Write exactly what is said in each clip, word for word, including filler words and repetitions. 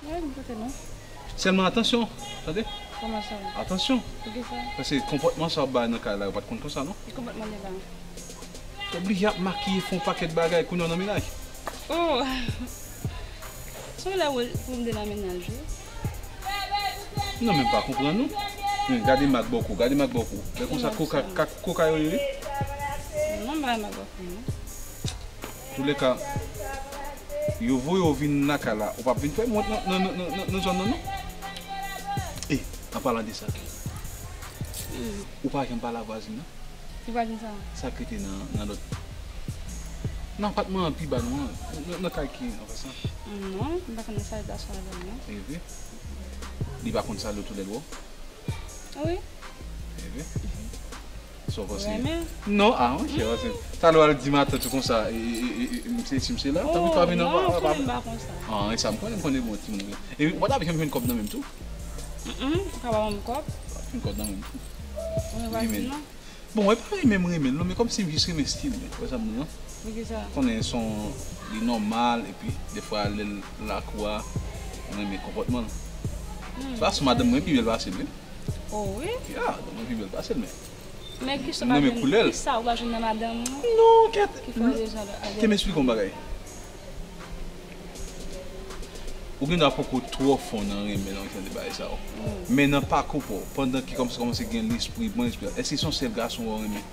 Wi, m koute nou. Sèlman atansyon, tande? Kòman sa? Atansyon. Poukisa? Paske konpòtman sa w ap bay nan kay la, yo pa t konn konsa, non? Ki konpòtman li la? Oblije ap makiye, fè yon pakèt bagay, kounye a w nan mennaj. Oh! Se yon lè pou m te nan mennaj, wi. Non, men m pa konprann, non. Men gade mak bòkò, gade mak bòkò. Lè konsa, koka, ka- koka yo ye, wi. Non, m pa mak bòkò, non. Toulèka, yo voye w vin lakay la, ou p ap vin fè mont nan, nan, nan, nan, nan zòn nan, non? E, an palan de sa tou, ou pa janm pale a vwazin nan? Ki vwazin sa? Sa k rete nan, nan lòt. Nan apatman an pi ba nou an, nan, nan kay ki an pasan. Non, m pa konn nan sa l ta sou avè m, non. E vre? Li pa konn salye w tou lè l wè w? Wi. E vre? Sa w panse? Renmen. Non, a, monchè, paske talè w al di matant ou konsa, e, e, e, e, e, m se si m se la, tanpri pa vin anba, non, anba. Konnen m pa konsa. A, e sa m konnen, m konnen bon timoun ou ye. E ou pa t ap janm jwenn kòb nan men m tou? Mm, ou ka pa ban m kòb? Pa jwenn kòb nan men m tou. Ou renmen vwazin nan? Bon, e pa renmen m renmen l non, men kòmsi m jis renmen stil li, ou wè sa m di, non? Poukisa? Konnen son, li nòmal, epi defwa lè l lakou a, m renmen konpòtman l. Hmm. Fason madanm mwen pi bèl pase l, wi. Oh wi? Ya, madanm mwen pi bèl pase l, men. Men kisa ou pa jwenn, kisa ou pa jwenn nan madanm ou? Non, kèt. Ki fè w bezwen ale? Te m esplike w yon bagay. Ou gen dwa poko twò fon nan renmen nan jan de bagay sa yo. Mm. Men nan pakou pa w, pandan ke kòmsi kòmanse gen lespri, bon lespri, èske se yon sèl gason w renmen?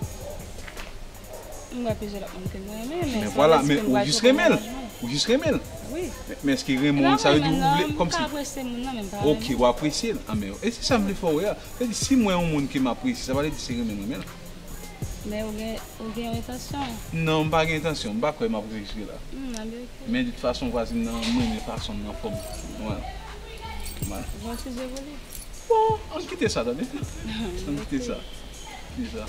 M wè plizyè lòt moun ke m renmen, men vwala, men ou jis renmen l. Ou jis renmen l. Wi. Men, men èske renmen w, sa vle di ou vle, kòmsi. M ka apresye moun nan, men m pa renmen l. Ok, w apresye l. A, men, e se sa m vle fè w wè a. Sa vle di, si m wè yon moun ke m apresye, sa pa vle di se renmen m renmen l. Men ou gen, ou gen yon entansyon. Non, m pa gen entansyon. M pa kwè m ap rive jiske la. Hmm, a byen, ok. Men de tout fason, vwazin nan, m renmen fason l nan fòm. Wè. Wè. Bon, ti je vole. Bon, ann kite sa, tande? Ann kite sa. Kite sa.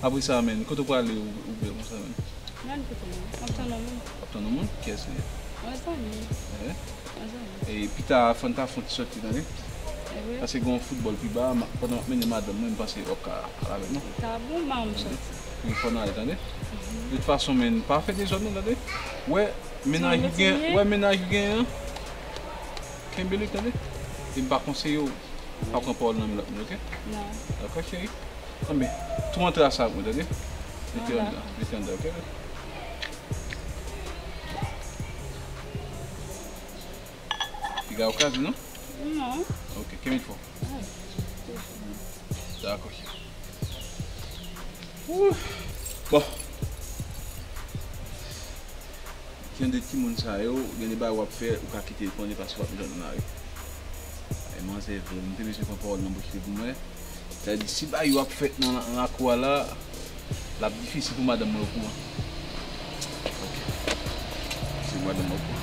Apre sa, men, kote w prale, ou, ou bèl konsa, men? Mwen kote mwen. M ap tann yon moun. W ap tann yon moun? Kiyès li ye? Yon zanmi. Eh? Yon zanmi. E pita, fò n ta fè yon ti sòti, tande? E vre? Paske gen yon foutbòl pi ba, ma-, pandan m ap mennen madanm mwen, m panse w ap ka al avè m, non? Ta bon, m pa janm sòti. Wi, fò n ale, tande? Mhm. De tout fason, men, pa fè dezòd, non, tande? Wè, mennaj ou gen, wè, mennaj ou gen an, kenbe li, tande? E m pa konseye w, pa pran pawòl nan men lòt moun, ok? Non. Dakò, cheri? Anben, tou antre ansanm ak mwen, tande? Mete anndan, mete anndan, ok? Piga ou kraze, non? Non. Ok, kenbe l fò. Dakò, cheri. Ouf. Bon. Jan de timoun sa yo, gen de bagay w ap fè, ou ka kite l konnen paske w ap mennen l nan lari. Ay, manzè vre, m te bezwen pran pawòl nan bouch li pou mwen. Sa vle di, si bagay yo ap fèt nan, nan lakou a la, l ap difisil pou madanm mwen okouran. Ok. Si madanm mwen okouran.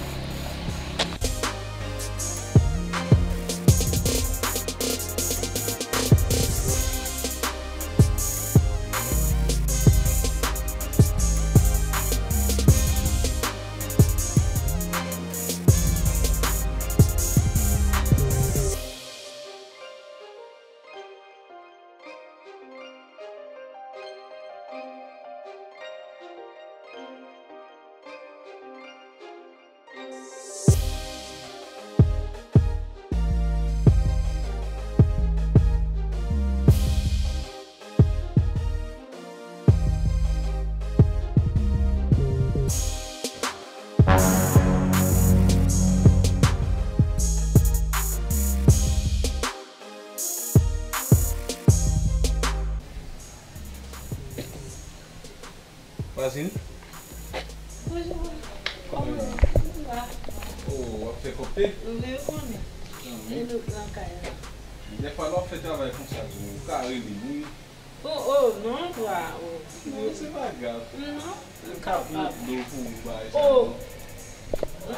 Vwazin? Bonjou. Kòman w ye? Sa va? Oh, w ap fè kòkte? Wi, ou konnen. Anben. E nou nan kay la. Dèfwa lè w ap fè travay konsa tou, ou ka rele m, wi. Oh, oh, non, bra, oh. Non, se pa grav. Non. Ou ka pran dlo pou ou, bagay sa yo. Oh.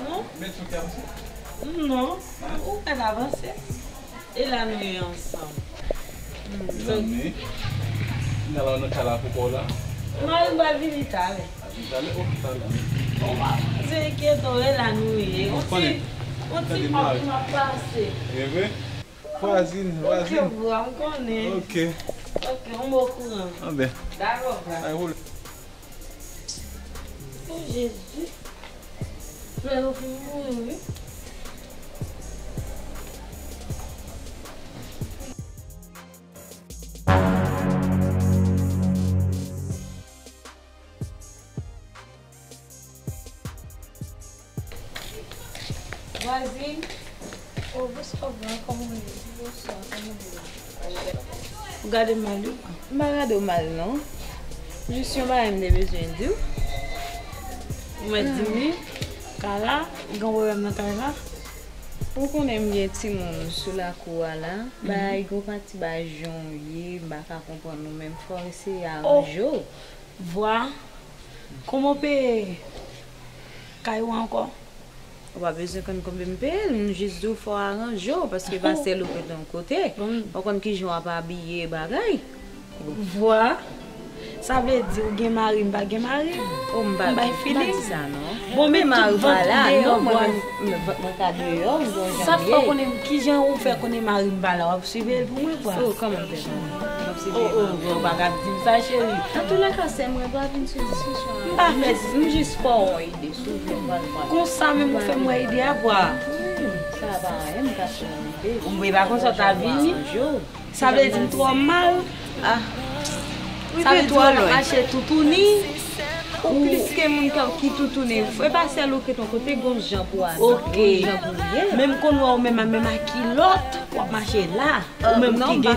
Non. Mèt sou kè m, se? Non. Ou mèt avanse. E la nou ye ansanm. Hmm, e la nou ye. Final la, w nan kay la pou kò w la? Non, m pral vini talè. A, vini talè? Ok, talè. Ou pa bezwen enkyete w, e la nou ye. On ti, on ti pòt m ap pase. E vre? Vwazin, vwazin. Ok, bra, m konnen. Ok. Ok, on okouran. Anben. Dakò, bra. Ay, woule. Oh, Jezi. Flè yo fin mouri, wi. Vwazin, oh, bonswa, bonswa, kòman w ye? Bonswa, kòman w ye? Ou gade m mal, wi. M pa gade w mal, non. Jis yon bagay m te bezwen di w. Ou mèt di m li. Kay la, gen pwoblèm nan kay la. Ou konnen m gen timoun sou lakou a la. Bagay, gen yon pati bagay jan w ye, m pa ka konprann ou menm. Fò w eseye aranje w. Vwa, kòman w peye kay ou ankò? Ou pa bezwen konn konbyen m peye l, m jis di w fò w aranje w, paske pa sèl ou ki t yon kote. Ou konn kijan w ap abiye bagay. Vwa, sa vle di ou gen mari, m pa gen mari? Oh, m pa, m pa di sa non. Bon, men mari pa la, non, mwen menm, mwen ka deyò, m gon jan m ye. Sa fè w konnen kijan ou fè konnen mari m pa la, w ap swive l pou mwen, vwa? Oh, kòman m fè konnen? M ap swive mari. Oh, oh, ou pa ka di m sa, cheri. Antoulèka, sè mwen, pa vin sou diskisyon an. M pa fè, m jis fè w yon ide. Konsa menm ou fè m wè ide a, vwa. Sa pa anyen, m ka fè yon ide. Ou pa konn sa w ta vini. Sa vle di m twò mal. Ah. Sa vle di w ap mache toutouni. Ou plis ke moun ki toutouni. E pa sèl ou ki t yon kote, gon jan pou w abiye, gon jan pou w ye. Menm konn wè w menm, menm a kilòt, w ap mache la. Ou menm ki gen,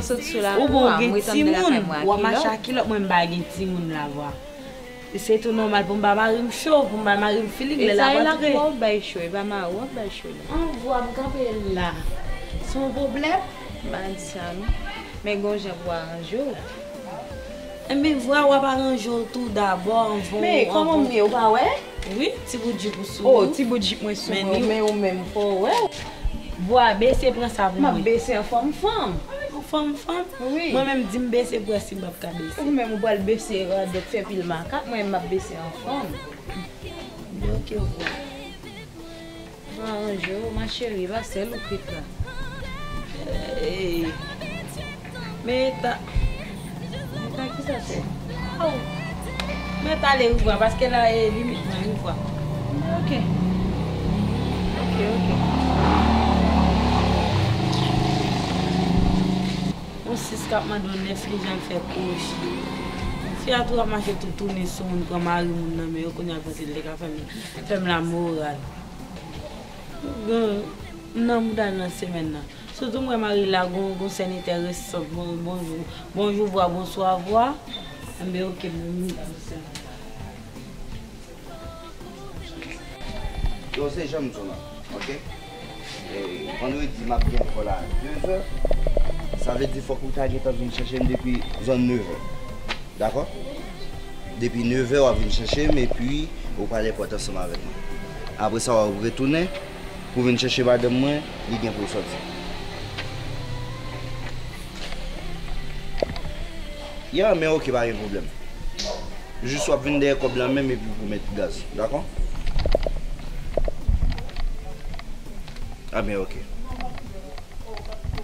ou bon, gen timoun, w ap mache a kilòt, mwen m pa gen timoun la, vwa. Se tou nòmal pou m ba mari m cho, pou m ba mari m feeling lè l ap antre. E sa e lakou a w bay cho, e pa mari w ap bay cho la. An vwa m kanpe la. Se yon pwoblèm? M pa di sa non. Men gon jan pou w aranje w. Enben vwa w ap aranje w tou dabò anvan w. Men kòman m ye, ou pa wè? Wi, ti bout jip ou sou ou. Oh, ti bout jip mwen sou mwen, men ou menm fò w wè. Vwa, bese pran sa pou mwen. M ap bese an fòm fanm. An fòm fanm? Wi. Mwen menm di m bese pran si m p ap ka bese. Ou menm ou pral bese radòt fè pil makak, mwen menm m ap bese an fanm. Bloke vwa. Mwen aranje w, ma chérie, pa sèl ou ki t la. Ey. Men eta. Eta kisa sè? Aw. Men eta ale wi vwa, paske la e limit mwen wi vwa. Ok. Ok, ok. Yon sis k ap mande w nèf li jan l fè kwochi. Fi a tou ap mache tou tounen sou moun, pran mari moun nan men yo, kounye a l panse l te ka fè m, fè m lamoral. Gen nan mouda nan semèn nan. Sitou m wè mari la gon, gon sèn entèresan. Bon, bonjou, bonjou vwa, bonswa vwa. Enben, ok, m, m, Yo, se jan m di w la, ok? E, vandredi, m ap gen kò la a de zè. Sa vle di fòk ou ta gentan vin chèche m depi zòn nevè. Dakò? Depi nevè, w ap vin chèche m, epi ou pral èpòt ansanm avèk mwen. Apre sa, w ap retounen pou vin chèche madanm mwen, li gen pou l sòti. Ya, men ok, pa gen pwoblèm. Jis w ap vin dèyè kòb la menm epi pou met gaz, dakò? Enben, ok.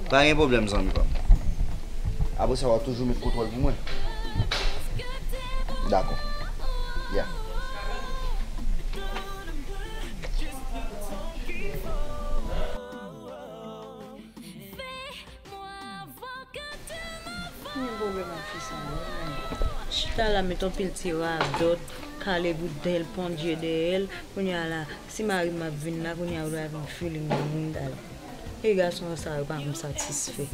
Pa gen pwoblèm, zanmi pa m. Apre sa, w ap toujou met kontwòl pou mwen. Dakò. Ya. Gen pwoblèm ak fi sa menm. Chita la, met yon pil ti radòt, kale bout dèyè l, pon je dèyè l. Kounye a la, si mari m ap vin la, kounye a ou ta vin feeling nan moun dal. E gason sa yo pa janm satisfè.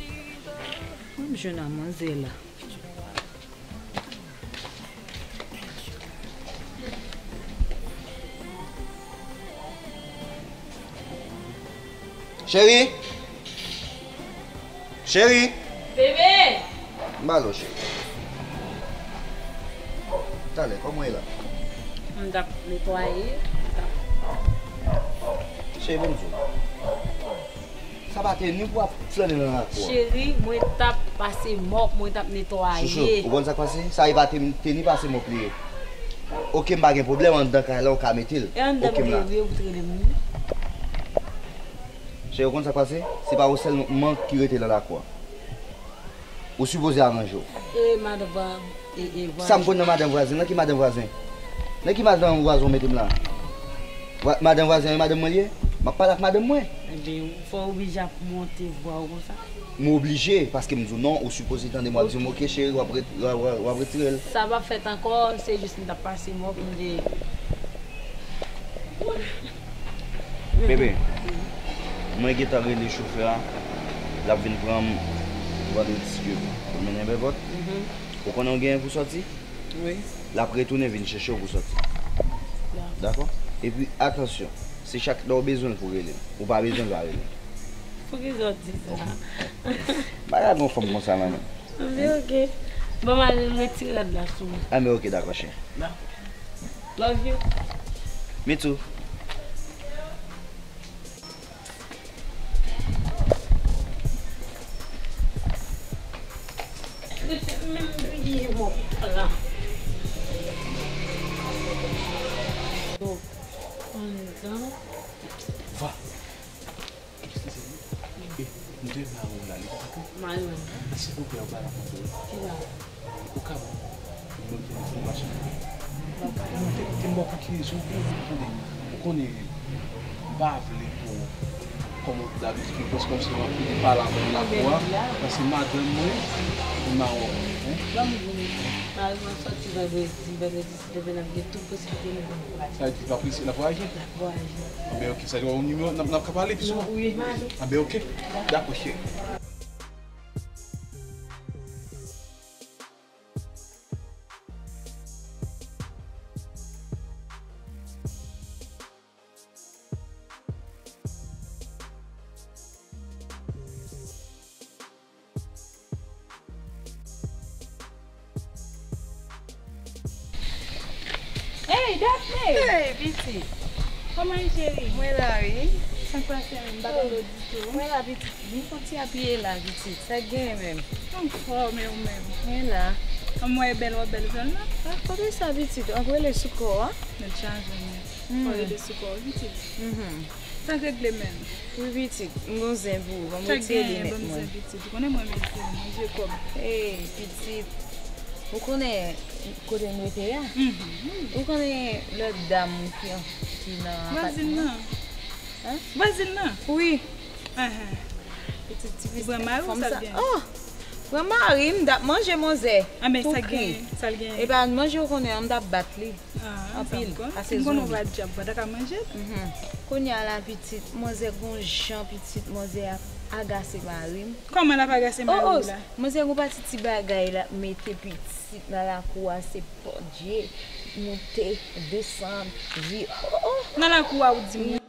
Mwen m jwenn a manzè la. Cheri! Cheri! Bebe! M ba lo, cheri. Talè, kòman w ye la? M t ap netwaye, m t ap Cheri, ban m di w. Sa pa te ni pou w ap flannen nan lakou a. Cheri, mwen t ap pase mòp, mwen t ap netwaye. Chouchou, ou konn sa k pase? Sa e pa te, te ni pase mòp li ye. Ok, m pa gen pwoblèm, anndan kay la, ou ka mete l. E anndan m te ye, wi, ou te rele m, wi. Cheri, ou konn sa k pase? Se pa ou sèlman ki rete nan lakou a. Ou sipoze aranje w. E madan vwa-, e, e vwa- Sa m konn nan madanm vwazen? Nan ki madanm vwazen? Nan ki madanm vwazen w mete m la? Vwa-, madanm vwazen an e madanm mwen li ye? M ap pale ak madanm mwen. Ebyen, fò w oblije ap monte vwa w konsa? M oblije, paske m di w non, ou sipoze tande m, w ap di m, ok, cheri, w ap ret-, w ap, w ap, w ap retire l. Sa p ap fèt ankò, se jis m t ap pase mòp, m te Bebe, Mwen gentan rele chofè a, l ap vin pran m vandredi si Dye vle. Pou l mennen m èpòt. Ou konnen w genyen pou sòti? Wi. L ap retounen vin chèche w pou sòti. Dakò. Dakò? Epi, atansyon, se chak lè w bezwen l pou rele m. Ou pa bezwen l, pa rele m. Poukisa w di sa? Bagay gon fanm konsa nan men. Anben, oke. Bon, m al retire rad la sou mwen. Anben, oke, dakò, cheri. Dakò. Love you. Me too. Menm bliye mwen pran. Bon, anndan. Va. Eskize m. E, m te vle avè w la, li pa tou? Mari mwen. Silvouplè, ou pa la konprann. Kisa? Ou ka ban m nimewo telefòn machin nan? Mwen te, te m ba w pou ki rezon? Tande, ou konnen, m pa vle pou, kòman w di dabitid, ou prèske kòmsi w ap pale avè m lakou a, paske madanm mwen, e mawon, hein? Ban m di nou, mari mwen sòti vandredi, vandredi si Dye vle n ap gen tout posiblite nou vin vwayaje. Sa vle di l ap resi, l ap vwayaje? L ap vwayaje. Anben, oke, sa vle di w nimewo, n ap, n ap ka pale pi souvan? Wi, mari. Anben, oke. Dakò, cheri. Hey, Daphné! Hey, pitit! Kòman ye, cheri? Mwen la, wi. Sa k pase menm? M pa tande w ditou. Mwen la, pitit. Vin fè yon ti apiye la, pitit. Sa k genyen menm? Anfòm, e ou menm? Mwen la. An, mwen bèl, w ap bèl sèlman. Ah, kote sa, pitit? W ap rele sou kò a? Mèt chanje, men. Fò rele sou kò, pitit. Sa k regle menm? Wi, pitit, m gon zen pou ou, ban m retire linèt mwen. Sa k genyen, ban m zen, pitit? Ou konnen mwen renmen zen, manje kòb. Ey, pitit, ou konnen kote m rete a? Ou konnen lòt dam ki, ki nan apatman an? Vwazin nan? Hein? Vwazin nan? Wi. Ahan. Pitit, ti, ti pran mari w sa byen? Oh! Pran mari m, t ap manje manzè. Anben, sa k genyen? Sa l genyen? Epa, manje ou konnen an, m t ap bat li. Anpil, pase zonbi. M konnen w pa dyab, w pa ta ka manje l. Kounye a la, pitit, manzè gon jan, pitit, manzè ap agase mari m. Kòman l ap agase mari w la? Manzè gon pati ti bagay l ap mete, pitit, nan lakou a, se Bondye, moute, desann, vi. Oh, oh. Nan lakou a, ou di m?